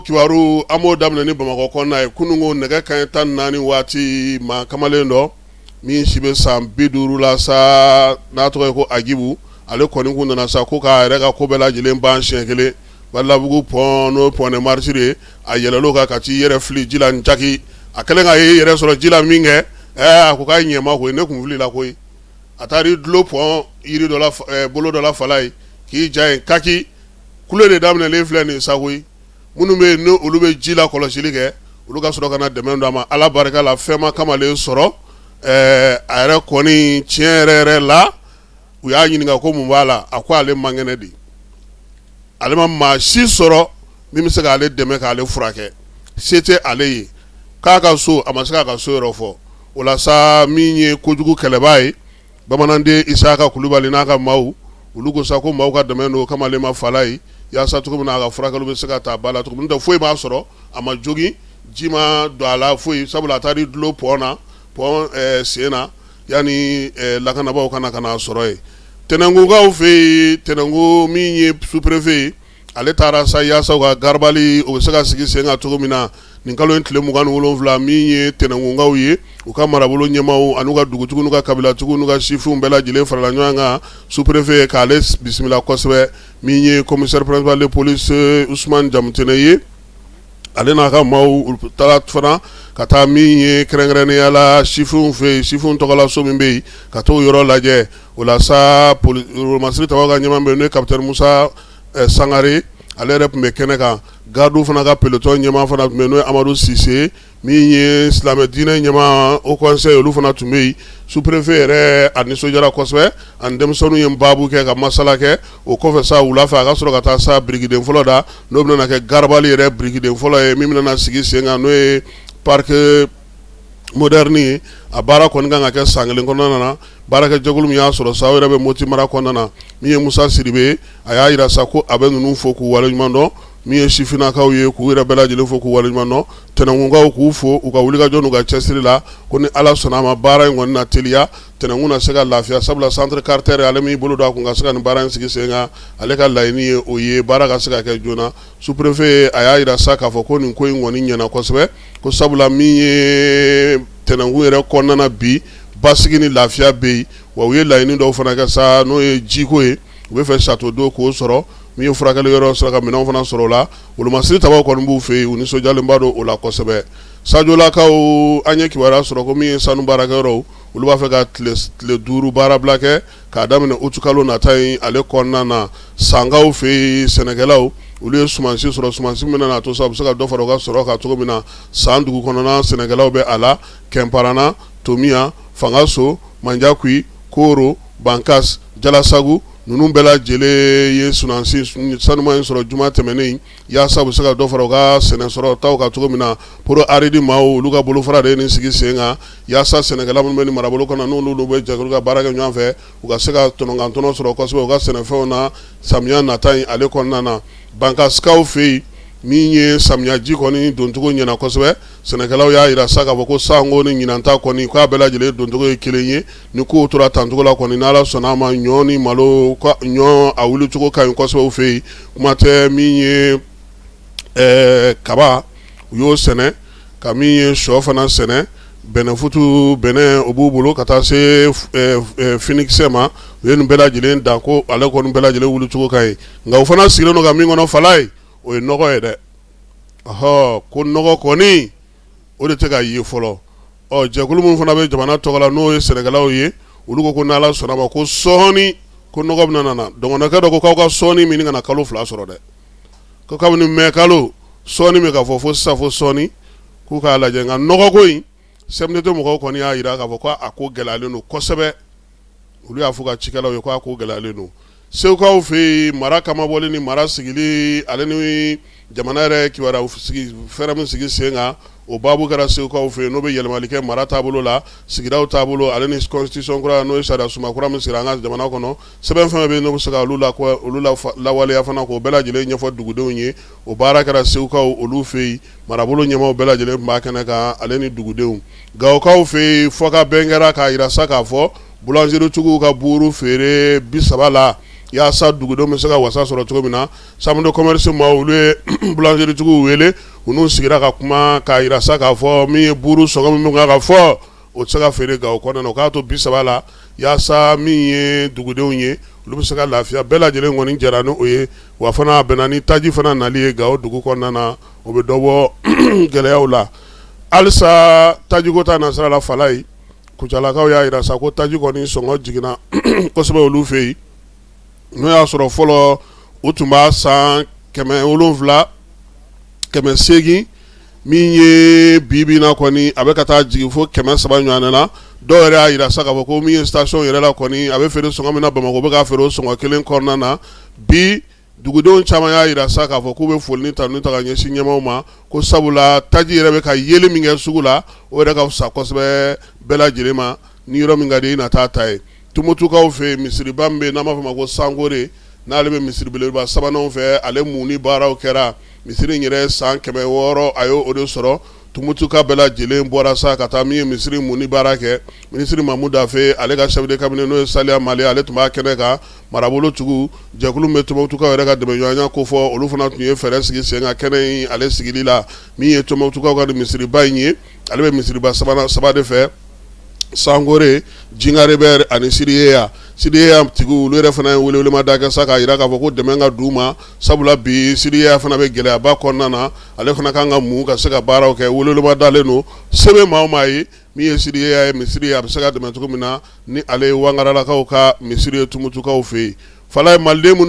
kibaru, an b'o daminɛ ni Bamakɔ kɔnɔna ye. Kununko nɛgɛ kanɲɛ 14 waati, maa kamalen dɔ min si bɛ san 50 la sa, n'a tɔgɔ ye ko Agibu, ale kɔni kun nana sa ko k'a yɛrɛ ka ko bɛɛ lajɛlen ban siɲɛ kelen. Badalabugu pont, n'o pont des Martyrs ye, a yɛlɛl'o kan ka t'i yɛrɛ fili ji la ncaki. A kɛlen ka i yɛrɛ sɔrɔ ji la min kɛ, ɛɛ, a ko k'a ɲɛma koyi, ne kun filila koyi. A taara i dulon pont yiri dɔ la, bolo dɔ la fala ye, k'i ja yen kaki. Kule de daminɛlen filɛ nin sa koyi. Minnu bɛ yen, ni olu bɛ ji la kɔlɔsili kɛ, olu ka sɔrɔ ka na dɛmɛ don a ma. Ala barika la, fɛn ma kamalen sɔrɔ. A yɛrɛ kɔni, tiɲɛ yɛrɛ yɛrɛ la, u y'a ɲininka ko mun b'a la, a ko ale man kɛnɛ de, ale ma maa si sɔrɔ min bɛ se k'ale dɛmɛ k'ale furakɛ, se tɛ ale ye, k'a ka so, a ma se k'a ka so yɔrɔ fɔ. O la sa, min ye kojugu kɛlɛbaa ye, Bamananden Isaka Kulubali n'a ka maaw, olu ko sa ko maaw ka dɛmɛ don kamalen ma fala ye, yaasa cogo min na a ka furakɛli bɛ se ka taa ba la cogo min. Tɛ foyi m'a sɔrɔ, a ma jogin, ji ma don a la, foyi, sabula a taara i dulon pont na, pont sen na, yanni lakanabaaw ka na ka n'a sɔrɔ yen. Tɛnɛnkukaw fɛ yen, Tɛnɛnku min ye sous-préfet ye, ale taara sa yaasa u ka garabali o bɛ se ka sigi sen kan cogo min na nin kalo in tile 27. Min ye Tɛnɛnkunkaw ye, u ka marabolo ɲɛmaaw ani u ka dugutigiw n'u ka kabilatigiw n'u ka sifinw bɛɛ lajɛlen farala ɲɔgɔn kan sous-préfet k'ale bisimila kosɛbɛ. Min ye commissaire principal de police Usumani Jamutɛnɛ ye, ale n'a ka maaw taara fana ka taa min ye kɛrɛnkɛrɛnnenya la sifinw fɛ yen, sifinw tɔgɔlaso min bɛ yen, ka t'o yɔrɔ lajɛ. O la sa, wolomasiri tabaw ka ɲɛmaa bɛ yen, n'o ye capitaine Musa Sangare, ale yɛrɛ tun bɛ kɛnɛ kan. Gardiw fana ka peloton ɲɛmaa fana tun bɛ yen, n'o ye Amadu Sise. Min ye silamɛ diinɛ ɲɛmaa, haut conseil, olu fana tun bɛ yen. Sous-préfet yɛrɛ, a nisɔndiyara kosɛbɛ, ani denmisɛnninw ye baabu kɛ ka masala kɛ. O kɔfɛ sa, wula fɛ, a ka sɔrɔ ka taa sa birikiden fɔlɔ da, n'o bɛna kɛ garabali yɛrɛ birikiden fɔlɔ ye min bɛna sigi sen kan, n'o ye parc moderne ye. A baara kɔni kan ka kɛ san kelen kɔnɔna na. Baarakɛjɛkulu min y'a sɔrɔ sa, o yɛrɛ bɛ Moti mara kɔnɔna na. Min ye Musa Sidibe, a y'a jira sa ko a bɛ ninnu fo k'u waleɲuman dɔn. Min ye sifinnakaw ye, k'u yɛrɛ bɛɛ lajɛlen fo k'u waleɲuman dɔn. Tɛnɛnkunkaw, k'u fo u ka wulikajɔ n'u ka cɛsiri la, ko ni Ala sɔnna a ma, baara in kɔni na teliya, Tɛnɛnkun na se ka lafiya, sabula centre Carter, ale min bolo don a kun ka se ka nin baara in sigi sen kan, ale ka laɲini ye o ye, baara ka se ka kɛ joona. Sous-préfet, a y'a jira sa k'a fɔ ko nin ko in kɔni ɲɛna kosɛbɛ, ko sabula min ye Tɛnɛnkun yɛrɛ kɔnɔna na bi, basigi ni lafiya bɛ yen. Wa u ye laɲini dɔw fana kɛ sa, n'o ye jiko ye, u bɛ fɛ château d'eau k'o sɔrɔ, min ye furakɛli yɔrɔ sɔrɔ, ka minɛnw fana sɔrɔ o la. Wolomasiri tabaw kɔni b'u fɛ yen, u nisɔndiyalenba don o la kosɛbɛ. Sajolakaw, an ye kibaruya sɔrɔ ko min ye sanu baarakɛyɔrɔw, olu b'a fɛ ka tile 5 baarabila kɛ k'a daminɛ utikalo nata in ale kɔnɔna na. Sankaw fɛ yen, sɛnɛkɛlaw, olu ye sumansi sɔrɔ, sumansi min bɛna to sa u bɛ se ka dɔ fara u ka sɔrɔ kan cogo min na. San dugu kɔnɔna sɛnɛkɛlaw bɛ a la Kɛnparana, Tomiya, Fangaso, Manjakui, Koro, Bankas, Jalasagu, ninnu bɛɛ lajɛlen ye sumansi sanuman in sɔrɔ juma tɛmɛnen, yaasa u bɛ se ka dɔ fara u ka sɛnɛ sɔrɔ taw kan cogo min na. Pro Aridi maaw, olu ka bolofara de ye nin sigi sen kan, yaasa sɛnɛkɛla minnu bɛ nin marabolo kɔnɔ, n'olu bɛ jɛkulu ka baara kɛ ɲɔgɔn fɛ, u ka se ka tɔnɔkantɔnɔ sɔrɔ kosɛbɛ u ka sɛnɛfɛnw na samiya nata in ale kɔnɔna na. Bankasikaw fɛ yen, min ye samiyaji kɔni doncogo ɲɛna kosɛbɛ, sɛnɛkɛlaw y'a jira sa k'a fɔ ko sanko ni ɲinanta kɔni, k'a bɛɛ lajɛlen doncogo ye kelen ye. Ni kow tora tancogo la kɔni, n'Ala sɔnna a ma, ɲɔ ni malo, ɲɔ a wulicogo ka ɲi kosɛbɛ u fɛ yen. Kuma tɛ min ye kaba, u y'o sɛnɛ, ka min ye shɔ fana sɛnɛ, bɛnɛfutu, bɛnɛ, o b'u bolo, ka taa se finikisɛ ma. U ye nin bɛɛ lajɛlen dan, ko ale kɔni bɛɛ lajɛlen wulicogo ka ɲi. Nka u fana sigilen don ka min kɔnɔ fala ye, o ye nɔgɔ ye dɛ. Ɔhɔ, ko nɔgɔ kɔni, o de tɛ ka ye fɔlɔ. Ɔ jɛkulu minnu fana bɛ jamana tɔgɔ la, n'o ye sɛnɛkɛlaw ye, olu ko ko n'Ala sɔnna ma, ko sɔɔni ko nɔgɔ bɛna na. Dɔgɔnɔkɛ dɔ ko k'aw ka sɔɔni min kana kalo 2 sɔrɔ dɛ, ko kabini mɛ kalo sɔɔni min ka fɔ fo sisan, fo sɔɔni k'u k'a lajɛ. Nka nɔgɔko in, CMDT mɔgɔw kɔni y'a jira k'a fɔ ko a ko gɛlɛyalen don kosɛbɛ. Olu y'a fɔ ka cikɛlaw ye ko a ko gɛlɛyalen don. Segukaw fɛ yen, mara kamabɔli ni mara sigili, ale ni jamana yɛrɛ kibaruya sigi fɛɛrɛ min sigi sen kan, o baabu kɛra segukaw fɛ yen, n'o bɛ yɛlɛmali kɛ mara taabolo la, sigidaw taabolo, ale ni constitution kura, n'o ye sariya sunba kura min sigira an ka jamana kɔnɔ. Sɛbɛn fɛn bɛ yen, n'o bɛ se ka olu la olu lawaleya fana, k'o bɛɛ lajɛlen ɲɛfɔ dugudenw ye, o baara kɛra segukaw olu fɛ yen. Marabolo ɲɛmaaw bɛɛ lajɛlen tun b'a kɛnɛ kan, ale ni dugudenw. Gawokaw fɛ yen, fɔ ka bɛn kɛra k'a jira sa k'a fɔ boulangeritigiw ka buuru feere 30 la. yaasa dugudenw bɛ se ka wasa sɔrɔ cogo min na. Chambre de commerce maa, olu ye boulangeritigiw wele, u n'u sigira ka kuma k'a jira sa k'a fɔ min ye buru sɔngɔ min kan ka fɔ, o tɛ se ka feere Gawo kɔnɔna na, o k'a to 30 la, yaasa min ye dugudenw ye, olu bɛ se ka lafiya. Bɛɛ lajɛlen kɔni jɛra ni o ye. Wa fana a bɛnna ni taji fana nali ye Gawo dugu kɔnɔna na, o bɛ dɔ bɔ gɛlɛyaw la halisa. Tajiko ta nasira la, Falayi, Kucalakaw y'a jira sa ko taji kɔni sɔngɔ jiginna kosɛbɛ olu fɛ yen. N'o y'a sɔrɔ fɔlɔ u tun b'a san 700, 800, min ye bi bi na kɔni, a bɛ ka taa jigin fo 300 ɲɔgɔn na. Dɔw yɛrɛ y'a jira sa k'a fɔ ko min ye station yɛrɛ la kɔni, a bɛ feere sɔngɔ min na Bamakɔ, bɛ k'a feere o sɔngɔ kelen kɔnɔna na bi. Dugudenw caman y'a jira sa k'a fɔ k'u bɛ foli ni tanu ta ka ɲɛsin ɲɛmaaw ma, ko sabula taji yɛrɛ bɛ ka yeli min kɛ sugu la, o yɛrɛ ka fisa kosɛbɛ bɛɛ lajɛlen ma. Ni yɔrɔ min ka di i na taa ta ye. Tumutukaw fɛ yen, misiriba min bɛ yen n'an b'a fɔ a ma ko Sankore, n'ale bɛ misiri belebeleba sabanan fɛ, ale munni baaraw kɛra. Misiri in yɛrɛ san 600 a y'o de sɔrɔ. Tumutuka bɛɛ lajɛlen bɔra sa ka taa min ye misiri munni baara kɛ. Minisiri Mamu Dafe, ale ka chef de cabinet n'o ye Saliya Male, ale tun b'a kɛnɛ kan. Marabolotigiw jɛkulu min bɛ Tumutukaw yɛrɛ ka dɛmɛɲɔgɔnya kofɔ, olu fana tun ye fɛɛrɛ sigi sen kan kɛnɛ in ale sigili la. Min ye Tumutukaw ka misiriba in ye, ale bɛ misiriba saba de fɛ: Sankore, Jinkarebɛri ani Siriyeya. Siriyeya tigiw, olu yɛrɛ fana ye welewelemada kɛ sa k'a jira k'a fɔ ko dɛmɛ ka d'u ma, sabula bi Siriyeya fana bɛ gɛlɛyaba kɔnɔna na. Ale fana kan ka mun ka se ka baaraw kɛ. Welewelema dalen don se bɛ maa o maa ye, min ye Siriyeya ye, misiri ye, a bɛ se ka dɛmɛ cogo min na, ni ale ye Wangaralakaw ka misiri ye Tumutukaw fɛ yen. Falaye, maliden minnu